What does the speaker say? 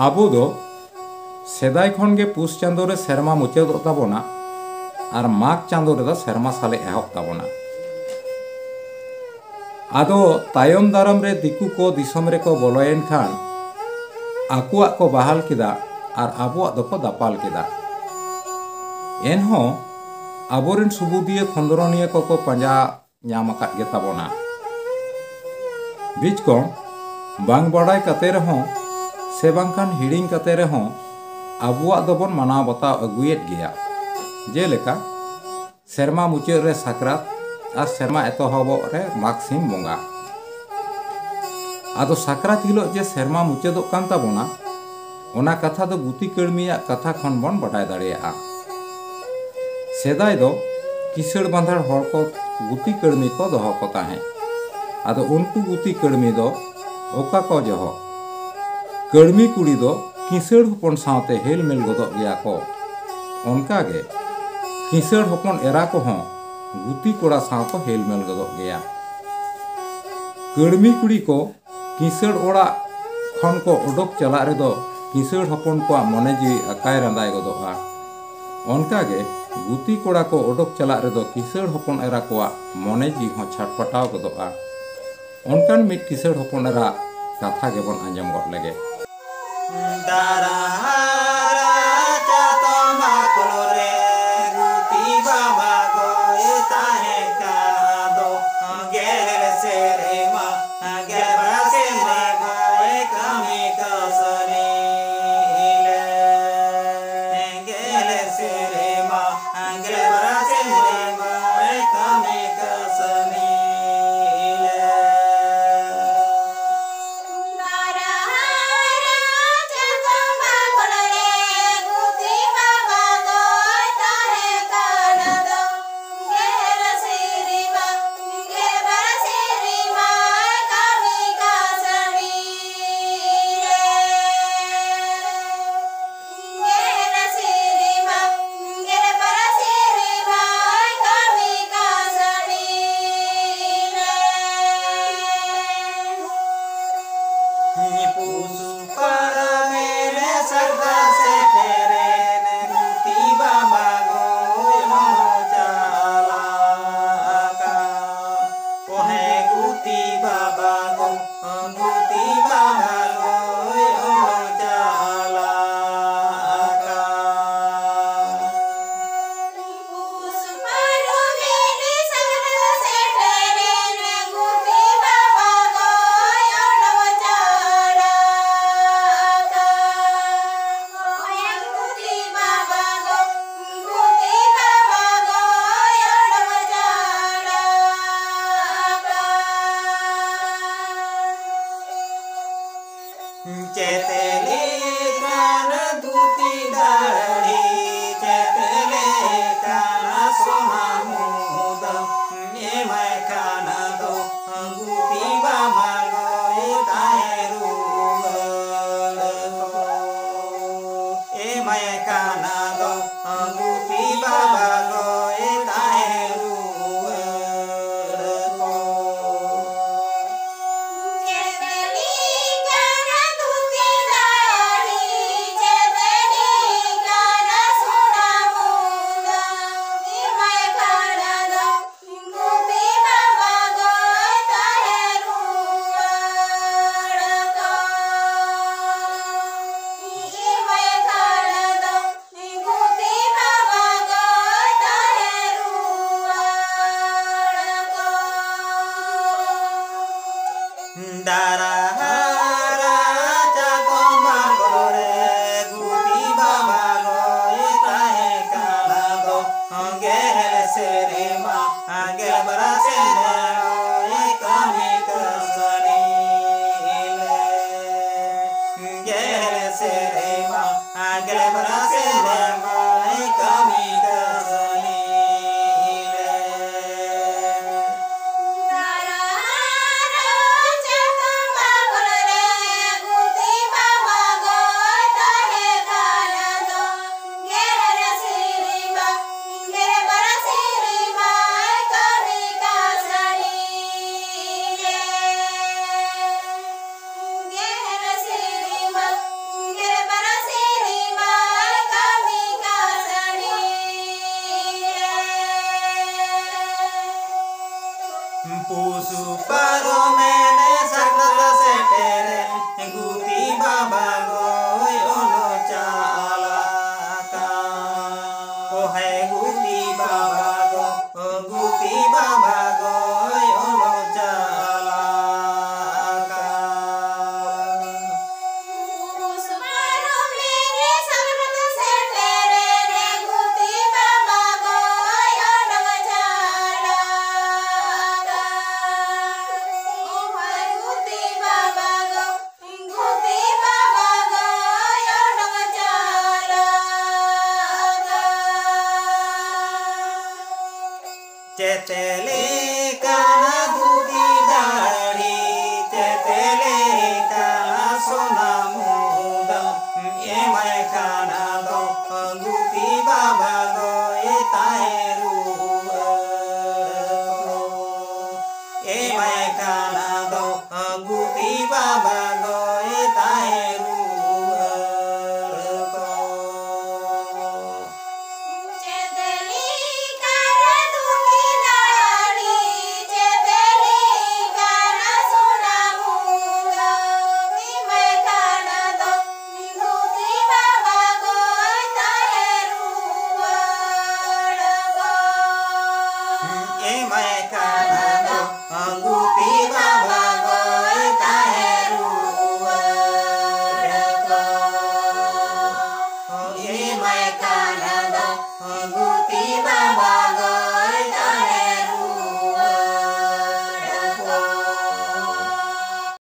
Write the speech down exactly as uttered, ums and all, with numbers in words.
ᱟᱵᱚ ᱫᱚ ᱥᱮᱫᱟᱭ ᱠᱷᱚᱱ ᱜᱮ ᱯᱩᱥ ᱪᱟᱸᱫᱳ ᱨᱮ ᱥᱮᱨᱢᱟ ᱢᱩᱪᱟᱹᱫᱚᱜ ᱛᱟᱵᱚᱱᱟ ᱟᱨ ᱢᱟᱜᱽ ᱪᱟᱸᱫᱳ ᱨᱮᱫᱚ ᱥᱮᱨᱢᱟ ᱥᱟᱞᱮ ᱮᱦᱚᱵ ᱛᱟᱵᱚᱱᱟ᱾ ᱟᱫᱚ ᱛᱟᱭᱚᱢ ᱫᱟᱨᱟᱢ ᱨᱮ ᱫᱤᱠᱩ ᱠᱚ ᱫᱤᱥᱚᱢ ᱨᱮᱠᱚ ᱵᱚᱞᱚᱭᱮᱱ ᱠᱷᱟᱱ ᱟᱠᱚᱣᱟᱜ ᱠᱚ ᱵᱟᱦᱟᱞ ᱠᱮᱫᱟ ᱟᱨ ᱟᱵᱚᱣᱟᱜ ᱫᱚᱠᱚ ᱫᱟᱯᱟᱞ ᱠᱮᱫᱟ᱾ ᱮᱱᱦᱚᱸ ᱟᱵᱚᱨᱮᱱ ᱥᱩᱵᱩᱫᱤᱭᱟᱹ ᱠᱷᱚᱸᱫᱽᱨᱚᱱᱤᱭᱟᱹ ᱠᱚᱠᱚ ᱯᱟᱸᱡᱟ ᱧᱟᱢ ᱟᱠᱟᱫ ᱜᱮ ᱛᱟᱵᱚᱱᱟ᱾ ᱵᱤᱪᱠᱚᱢ ᱵᱟᱝ ᱵᱟᱲᱟᱭ ᱠᱟᱛᱮ ᱨᱮᱦᱚᱸ ᱥᱮ ᱵᱟᱝᱠᱷᱟᱱ ᱦᱤᱲᱤᱧ ᱠᱟᱛᱮ ᱨᱮᱦᱚᱸ ᱟᱵᱚᱣᱟᱜ ᱫᱚᱵᱚᱱ ᱢᱟᱱᱟᱣ ᱵᱟᱛᱟᱣ ᱟᱹᱜᱩᱭᱮᱫ ᱜᱮᱭᱟ᱾ ᱡᱮᱞᱮᱠᱟ ᱥᱮᱨᱢᱟ ᱢᱩᱪᱟᱹᱫ ᱨᱮ ᱥᱟᱠᱨᱟᱛ ᱟᱨ ᱥᱮᱨᱢᱟ ᱮᱛᱚᱦᱚᱵᱚᱜ ᱨᱮ ᱢᱟᱜᱽ ᱥᱤᱢ ᱵᱚᱸᱜᱟ᱾ ᱟᱫᱚ ᱥᱟᱠᱨᱟᱛ ᱦᱤᱞᱳᱜ ᱡᱮ ᱥᱮᱨᱢᱟ ᱢᱩᱪᱟᱹᱫᱚᱜ ᱠᱟᱱ ᱛᱟᱵᱚᱱᱟ, ᱚᱱᱟ ᱠᱟᱛᱷᱟ ᱫᱚ ᱜᱩᱛᱤ ᱠᱟᱹᱲᱢᱤᱭᱟᱜ ᱠᱟᱛᱷᱟ ᱠᱷᱚᱱ ᱵᱚᱱ ᱵᱟᱰᱟᱭ ᱫᱟᱲᱮᱭᱟᱜᱼᱟ᱾ ᱥᱮᱫᱟᱭ ᱫᱚ ᱠᱤᱥᱟᱹᱬ ᱵᱟᱸᱫᱷᱟᱲ ᱦᱚᱲ ᱠᱚ ᱜᱩᱛᱤ ᱠᱟᱹᱲᱢᱤ ᱠᱚ ᱫᱚᱦᱚ ᱠᱚ ᱛᱟᱦᱮᱸᱫ᱾ ᱟᱫᱚ ᱩᱱᱠᱩ ᱜᱩᱛᱤ ᱠᱟᱹᱲᱢᱤ ᱫᱚ ᱚᱠᱟ ᱠᱚ ᱡᱚᱦᱚᱜ ᱠᱟᱹᱲᱢᱤ ᱠᱩᱲᱤ ᱫᱚ ᱠᱤᱥᱟᱹᱬ ᱦᱚᱯᱚᱱ ᱥᱟᱶᱛᱮ ᱦᱮᱞᱢᱮᱞ ᱜᱚᱫᱚᱜ ᱜᱮᱭᱟ ᱠᱚ᱾ ᱚᱱᱠᱟᱜᱮ ᱠᱤᱥᱟᱹᱬ ᱦᱚᱯᱚᱱ ᱮᱨᱟ ᱠᱚᱦᱚᱸ ᱜᱩᱛᱤ ᱠᱚᱲᱟ ᱥᱟᱶ ᱠᱚ ᱦᱮᱞᱢᱮᱞ ᱜᱚᱫᱚᱜ ᱜᱮᱭᱟ᱾ ᱠᱟᱹᱲᱢᱤ ᱠᱩᱲᱤ ᱠᱚ ᱠᱤᱥᱟᱹᱬ ᱚᱲᱟᱜ ᱠᱷᱚᱱ ᱠᱚ ᱚᱰᱚᱠ ᱪᱟᱞᱟᱜ ᱨᱮᱫᱚ ᱠᱤᱥᱟᱹᱬ ᱦᱚᱯᱚᱱ ᱠᱚᱣᱟᱜ ᱢᱚᱱᱮ ᱡᱤᱣᱤ ᱟᱠᱟᱭ ᱨᱟᱸᱫᱟᱭ ᱜᱚᱫᱚᱜᱼᱟ᱾ ᱚᱱᱠᱟᱜᱮ ᱜᱩᱛᱤ ᱠᱚᱲᱟ ᱠᱚ ᱚᱰᱚᱠ ᱪᱟᱞᱟᱜ ᱨᱮᱫᱚ ᱠᱤᱥᱟᱹᱬ ᱦᱚᱯᱚᱱ ᱮᱨᱟ ᱠᱚᱣᱟᱜ ᱢᱚᱱᱮ ᱡᱤᱣᱤ ᱦᱚᱸ ᱪᱷᱟᱴᱯᱟᱴᱟᱣ ᱜᱚᱫᱚᱜᱼᱟ᱾ ᱚᱱᱠᱟᱱ ᱢᱤᱫ ᱠᱤᱥᱟᱹᱬ ᱦᱚᱯᱚᱱ ᱮᱨᱟ ᱠᱟᱛᱷᱟ ᱜᱮᱵᱚᱱ ᱟᱸᱡᱚᱢ ᱜᱚᱫ ᱞᱮᱜᱮ᱾ ᱫᱟᱨᱟ ᱦᱟᱨᱟ ᱪᱟᱛᱚᱢ ᱵᱟᱠᱷᱳᱞ ᱨᱮ ᱜᱩᱛᱤ ᱵᱟᱵᱟ ᱜᱚᱭ ᱛᱟᱦᱮᱸ ᱠᱟᱱ ᱫᱚ᱾ ᱜᱮᱞ ᱥᱮᱨᱢᱟ, ᱜᱮᱞ ᱥᱮᱨᱢᱟ ᱜᱚᱭ ᱠᱟᱹᱢᱤ ᱠᱟᱹᱥᱱᱤ ᱞᱮ᱾ ᱜᱮᱞ ᱥᱮᱨᱢᱟ, ᱜᱮᱞ ᱥᱮᱨᱢᱟ ᱜᱚᱭ ᱠᱟᱹᱢᱤ ᱠᱟᱹᱥᱱᱤ ᱞᱮ᱾ ᱪᱮᱫ ᱞᱮᱠᱟᱱ ᱫᱷᱩᱛᱤ ᱫᱟᱲᱦᱤ, ᱪᱮᱫ ᱞᱮᱠᱟᱱ ᱥᱚᱱᱟ ᱢᱩᱫᱟᱹᱢ, ᱮᱢᱟᱭ ᱠᱷᱟᱱ ᱫᱚ ᱜᱩᱯᱤ ᱵᱟᱵᱟ ᱜᱚᱭ ᱛᱟᱦᱮᱸ ᱨᱩᱣᱟᱹᱲ ᱠᱚ᱾ ᱮᱢᱟᱭ ᱠᱷᱟᱱ ᱫᱚ ᱜᱩᱯᱤ ᱵᱟᱵᱟ ᱜᱚᱭ ᱛᱟᱦᱮᱸ ᱨᱩᱣᱟᱹᱲ ᱠᱚ᱾ ᱫᱟᱨᱟ ᱦᱟᱨᱟ ᱪᱟᱛᱚᱢ ᱠᱚᱨᱮ ᱜᱩᱯᱤ ᱵᱟᱵᱟ ᱜᱚᱭ ᱛᱟᱦᱮᱸ ᱠᱟᱱᱟ ᱫᱚ᱾ ᱜᱮᱞ ᱥᱮᱨᱢᱟ, ᱜᱮᱞ ᱵᱟᱨ ᱥᱮᱨᱢᱟ ᱜᱚᱭ ᱠᱟᱹᱢᱤ ᱠᱟᱹᱥᱱᱤ ᱞᱮ᱾ ᱜᱮᱞ ᱥᱮᱨᱢᱟ, ᱜᱮᱞ ᱵᱟᱨ ᱥᱮᱨᱢᱟ ᱜᱚᱭ ᱠᱟᱹᱢᱤ ᱠᱟᱹᱥᱱᱤ ᱞᱮ᱾ ᱪᱮᱛᱮᱞᱮ ᱠᱟᱱᱟ ᱫᱷᱩᱛᱤ ᱫᱟᱲᱦᱤ, ᱪᱮᱛᱮᱞᱮ ᱠᱟᱱᱟ ᱥᱚᱱᱟ ᱢᱩᱫᱟᱢ, ᱮᱢᱟᱭ ᱠᱟᱱᱟ ᱫᱚ ᱫᱷᱩᱛᱤ ᱵᱟᱵᱟ᱾